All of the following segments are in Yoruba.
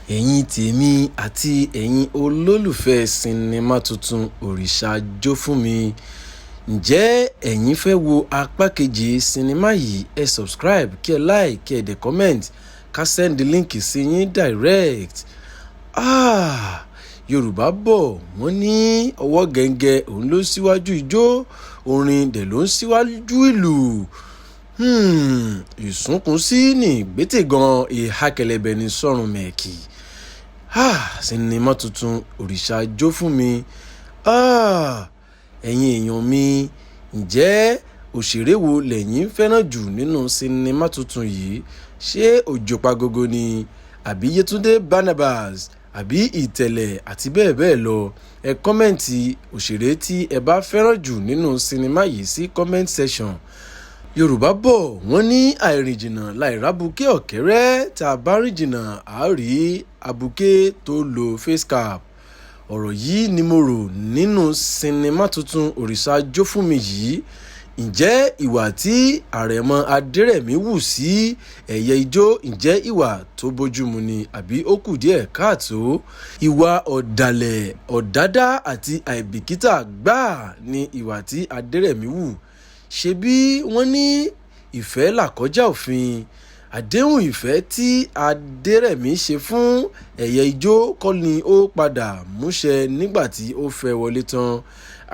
Ẹ̀yin tèmi àti ẹ̀yin olólùfẹ́ sinimá tuntun Òrìṣà Jófúnmi, ǹjẹ́ ẹ̀yin fẹ́ wo apá kejì sinimá yìí? Ẹ subscribe, kí ẹ like, kí ẹ dẹ̀ comment, ká send link sí yín direct. Ah! Yorùbá bọ̀, wọ́n ní ọwọ́ gẹ̀ǹgẹ̀ òun ló síwájú ijó, orin dẹ̀ ló ń síwájú ìlù. Ìsúnkúnsí ní ìgbésẹ̀ gan, ìhà kẹlẹ̀bẹ̀ ní sọ́run mẹ́kì. Ah! Sinimá tuntun Òrìṣà Jófúnmi. Ah! Ẹ̀yin èèyàn mi, ǹjẹ́ òṣèré wo lẹ̀yin fẹ́ràn jù nínú sinimá tuntun yìí? Ṣé Òjó Pagogo ni, àbí Yétúndé Barnabas, àbí Ìtẹ̀lẹ̀ àti bẹ́ẹ̀ bẹ́ẹ̀ lọ? Ẹ comment òṣèré tí ẹ bá fẹ́ràn jù nínú sinimá yìí sí comment section. Yorùbá bọ̀, wọ́n ní àìrìnjìnnà láìrábùké ọ̀kẹ́rẹ́, tá a bá rìn jìnnà, a rí abuké tó lo face cap. Ọ̀rọ̀ yìí ni mo rò nínú sinimá tuntun Òrìṣà Jófúnmi yìí. Ǹjẹ́ ìwà tí Àrẹ̀mọ Adérẹ̀mí hù sí Ẹ̀yẹ Ijó, ǹjẹ́ ìwà tó bójúmu ni àbí ó kù díẹ̀ káàtó? Ìwà ọ̀dàlẹ̀, ọ̀dádá àti àìbìkítà gbáà ni ìwà tí Adérẹ̀mí hù. Ṣebí wọ́n ní ìfẹ́ là kọjá òfin. Àdéhùn ìfẹ́ tí Adérẹ̀mí ṣe fún Ẹ̀yẹ Ijó kọ́ ni ó padà múṣẹ nígbà tí ó fẹ́ wọlé tán.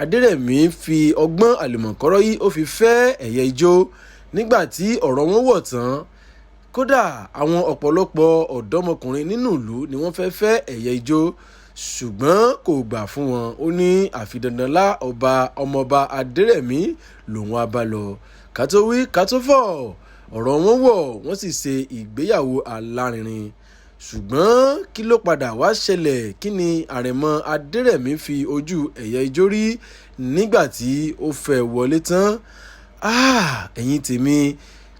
Adérẹ̀mí fi ọgbọ́n àlùmọ̀kọ́rọ́yí ó fi fẹ́ Ẹ̀yẹ Ijó nígbà tí ọ̀rọ̀ wọn wọ̀ tán. Kódà àwọn ọ̀pọ̀lọpọ̀ ọ̀dọ́mọkùnrin nínú ìlú ni wọ́n fẹ́ fẹ́ Ẹ̀yẹ Ijó, ṣùgbọ́n kò gbà fún wọn. Ó ní àfi dandan lá ọba ọmọọba Adérẹ̀mí lòun á bá lọ. Ká tó wí ká tó fọ̀, ọ̀rọ̀ wọn wọ̀, wọ́n sì ṣe ìgbéyàwó alárinrin. Ṣùgbọ́n kí ló padà wá ṣẹlẹ̀? Kí ni Àrẹ̀mọ Adérẹ̀mí fi ojú Ẹ̀yẹ Ijó rí nígbà tí ó fẹ́ wọlé tán? Ah! Ẹ̀yin tèmi,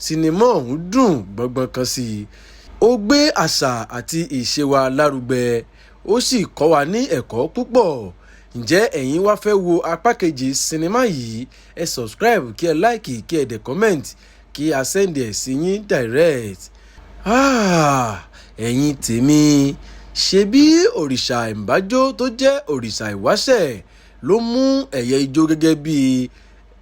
sinimá ọ̀hún dùn gbọ̀ngbọ̀n kan sí i. Ó gbé àṣà àti ìṣe wa lárugẹ, ó sì kọ́ wa ní ẹ̀kọ́ púpọ̀. Ǹjẹ́ ẹ̀yin wá fẹ́ wo apá kejì sinimá yìí? Ẹ subscribe, kí ẹ like, kí ẹ dẹ̀ comment, kí a send ẹ̀ sí yín direct. Ah! Ẹ̀yin tèmi, ṣebí òrìṣà Ìbàjò tó jẹ́ òrìṣà ìwáṣẹ̀ ló mú Ẹ̀yẹ Ijó gẹ́gẹ́ bí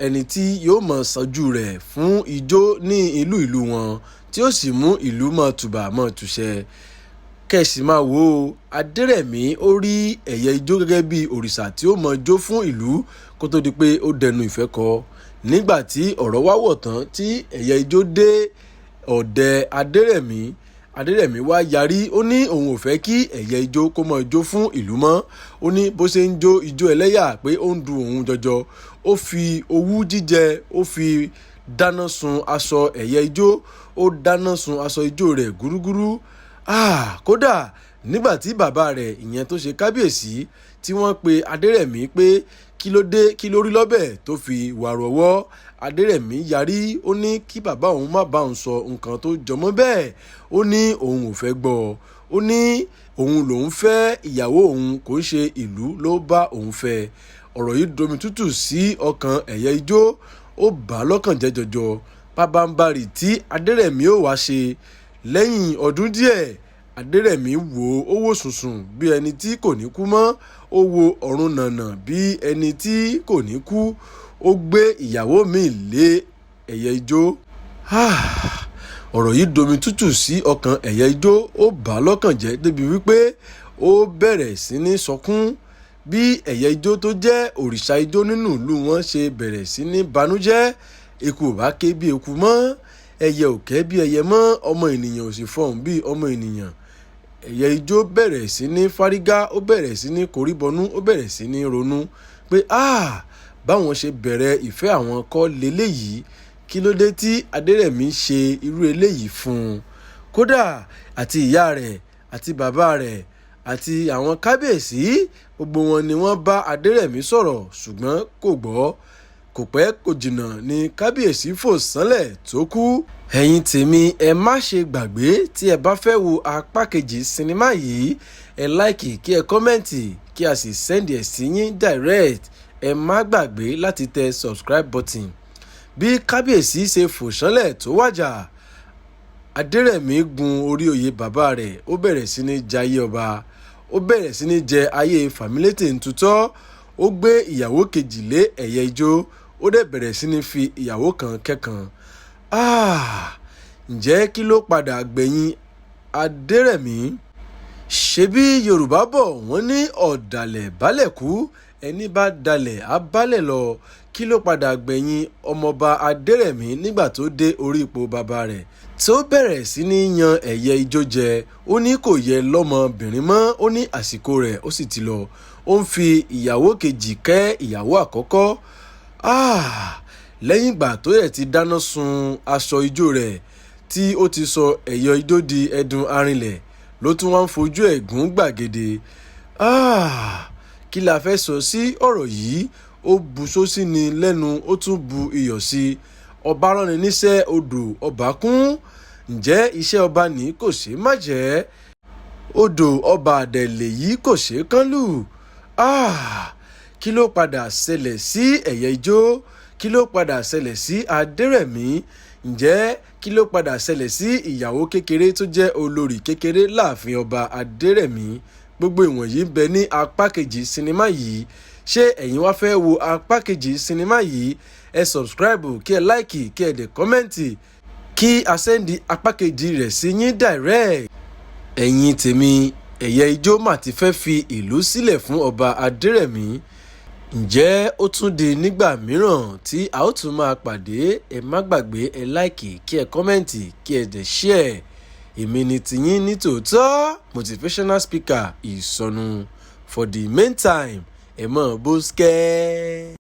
ẹni tí yóò mọ̀ ṣojú rẹ̀ fún ijó ní ìlú ìlú wọn, tí ó sì mú ìlú mọ́ tùbà mọ́ tùṣẹ. Kẹ̀sì máa wo Adérẹ̀mí, ó rí Ẹ̀yẹ Ijó gẹ́gẹ́ bí òrìṣà tí ó mọ̀ jó fún ìlú kó tó di pé ó dẹnu ìfẹ́ kọ. Nígbà tí ọ̀rọ̀ wá wọ̀ tán tí Ẹ̀yẹ Ijó dé ọ̀dẹ̀ Adérẹ̀mí, Adérẹ̀mí wá yarí, ó ní òun ò fẹ́ kí Ẹ̀yẹ Ijó kó mọ́ jó fún ìlú mọ́. Ó ní bó ṣe ń jó ijó ẹlẹ́yà pé ó ń dun òun jọjọ. Ó fi owú jíjẹ, ó fi dáná sun aṣọ Ẹ̀yẹ Ijó, ó dáná sun aṣọ ijó rẹ̀ gúrúgúrú. Ah! Kódà nígbà tí bàbá rẹ̀, ìyẹn tó ṣe kábíyèsí, tí wọ́n pe Adérẹ̀mí pé kí ló dé, kí ló rí lọ́bẹ̀ tó fi wàrọ̀wọ́, Adérẹ̀mí yarí, ó ní kí bàbá òun má bá òun sọ nǹkan tó jọmọ́ bẹ́ẹ̀. Ó ní òun ò fẹ́ gbọ́. Ó ní òun lòún fẹ́ ìyàwó òun, kò ń ṣe ìlú ló bá òun fẹ́. Ọ̀rọ̀ yìí domi tútù sí ọkàn Ẹ̀yẹ Ijó, ó bà á lọ́kàn jẹ́ jọjọ. Pabambarì tí Adérẹ̀mí ò wá ṣe lẹ́yìn ọdún díẹ̀, Adérẹ̀mí wò ó wò sùnsùn bí ẹni tí kò ní kú mọ́. Ó wo ọ̀run nànà bí ẹni tí kò ní kú. Ó gbé ìyàwó mi lé Ẹ̀yẹ Ijó. Ah! Ọ̀rọ̀ yìí domi tútù sí ọkàn Ẹ̀yẹ Ijó, ó bà á lọ́kàn jẹ́ débi wípé ó bẹ̀rẹ̀ sí ní sọkún. Bí Ẹ̀yẹ Ijó tó jẹ́ òrìṣà ijó nínú ìlú wọn ṣe bẹ̀rẹ̀ sí ní banújẹ́. Eku ò bá ké bí eku mọ́, ẹyẹ ò ké bí ẹyẹ mọ́, ọmọ ènìyàn ò sì fọhùn bí ọmọ ènìyàn. Ẹ̀yẹ Ijó bẹ̀rẹ̀ sí ní fárígá, ó bẹ̀rẹ̀ sí ní koríbọnú, ó bẹ̀rẹ̀ sí ní ronú pé ah! Báwọn ṣe bẹ̀rẹ̀ ìfẹ́ àwọn kọ́ leléyìí, kí ló dé tí Adérẹ̀mí ṣe irú eléyìí fún un? Kódà àti ìyá rẹ̀ àti bàbá rẹ̀ àti àwọn kábíyèsí, gbogbo wọn ni wọ́n bá Adérẹ̀mí sọ̀rọ̀, ṣùgbọ́n kò gbọ́. Kò pẹ́ kò jìnnà ní kábíyèsí fò sánlẹ̀ tó kú. Ẹ̀yin tèmi, ẹ má ṣe gbàgbé, tí ẹ bá fẹ́ wo apá kejì sinimá yìí, ẹ like, kí ẹ comment, kí a sì send ẹ̀ sí yín direct. Ẹ má gbàgbé láti tẹ subscribe button. Bí kábíyèsí ṣe fò sánlẹ̀ tó wàjà. Adẹ́rẹ̀mí gun orí oyè bàbá rẹ̀, ó bẹ̀rẹ̀ sí ní jayé ọba, ó bẹ̀rẹ̀ sí ní jẹ ayé fàmílétè ntutọ́. Ó gbé ìyàwó kejì lé ẹ̀yẹ ijó, ó dẹ̀ bẹ̀rẹ̀ sí ní fi ìyàwó kan kẹ́kan. Ǹjẹ́ kí ló padà gbẹ̀yìn Adẹ́rẹ̀mí? Ṣebí Yorùbá bọ̀, wọ́n ní ọ̀dàlẹ̀ balẹ̀ kú, ẹni bá dalẹ̀ á balẹ̀ lọ. Kí ló padà gbẹ̀yìn ọmọọba Adẹ́rẹ̀mí nígbà tó dé orí ipò bàbá rẹ̀, tó bẹ̀rẹ̀ sí ní yan ẹ̀yẹ ijó jẹ? Ó ní kò yẹ lọ́mọbìnrin mọ́, ó ní àsìkò rẹ̀ ó sì ti lọ. Ó ń fi ìyàwó kejì kẹ́ ìyàwó àkọ́kọ́. Lẹ́yìn ìgbà tó yẹ ti dáná sun aṣọ ijó rẹ̀, tí ó ti sọ ẹ̀yẹ ijó di ẹdun arinlẹ̀, ló tún wá ń fojú ẹ̀ gún gbàgede. Kí la fẹ́ sọ sí ọ̀rọ̀ yìí? Ó bu sósì ní lẹ́nu, ó tún bu iyọ̀ sí i. Ọba rán ni níṣẹ́, odò ọba kún. Ǹjẹ́ iṣẹ́ ọba ní kò ṣeé má jẹ́? Odò ọba àdẹ̀lẹ̀ yìí kò ṣeé kán lù. Kí ló padà ṣẹlẹ̀ sí ẹ̀yẹ ijó? Kí ló padà ṣẹlẹ̀ sí Adẹ́rẹ̀mí? Ǹjẹ́ kí ló padà ṣẹlẹ̀ sí ìyàwó kékeré tó jẹ́ olórí kékeré láàfin ọba Adẹ́rẹ̀mí? Gbogbo ìwọ̀nyí ń bẹ ní apá kejì sinimá yìí. Ṣé ẹ̀yin wá fẹ́ wo apá kejì sinimá yìí? Ẹ subscribe, kí ẹ like, kí ẹ dẹ̀ comment, kí a send apá kejì rẹ̀ sí yín direct. Ẹ̀yin tèmi, ẹ̀yẹ ijó mà ti fẹ́ fi ìlú sílẹ̀ fún ọba Adẹ́rẹ̀mí. Ǹjẹ́ ó tún di nígbà mìíràn tí a ó tún máa pàdé. Ẹ má gbàgbé, ẹ like, kí ẹ comment, kí ẹ dẹ̀ share. Èmi ni tiyín ní tòótọ́, motivational speaker Ìsọnù. For the meantime, ẹ mọ̀ bó skẹ́.